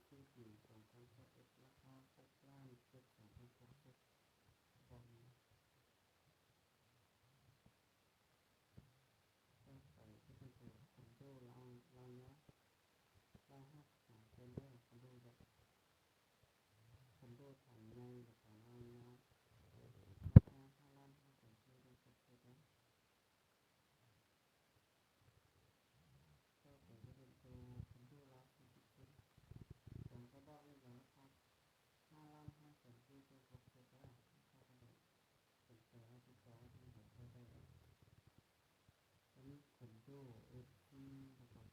ຊື້ດິນ ສອງພັນຊາວເອັດ ລາຄາ ຫົກລ້ານເຈັດແສນຫົກສິບ ບອກແມ່ນ. ຕໍ່ໄປຈະເປັນໂຕຄອນໂດລາວ ລາວຍາວ ລາວຫ້າສິບສາມ ເປັນເດີ ຄອນໂດແບບ ຄອນໂດຖັງໃຫຍ່ ແລ້ວກໍລາວຍາວ ລາຄາ ຫ້າລ້ານຫ້າແສນ ຊື້ໄດ້ຄົບເຊີດເດີ. ຕໍ່ໄປຈະເປັນໂຕຄອນໂດລາວສີ່ສິບເຈັດ ສອງກະບອກນີ້ກໍລາຄາ ຫ້າລ້ານຫ້າແສນ ຊື້ໄດ້ຄົບເຊີດເດີ ລາຄາເທົ່າໃດ ສົນໃຈຕິດຕໍ່ມາທາງເບີໂທໄດ້ເລີຍ. ຈະມີຄອນໂດ ເອັຟຊີ ແລ້ວກໍ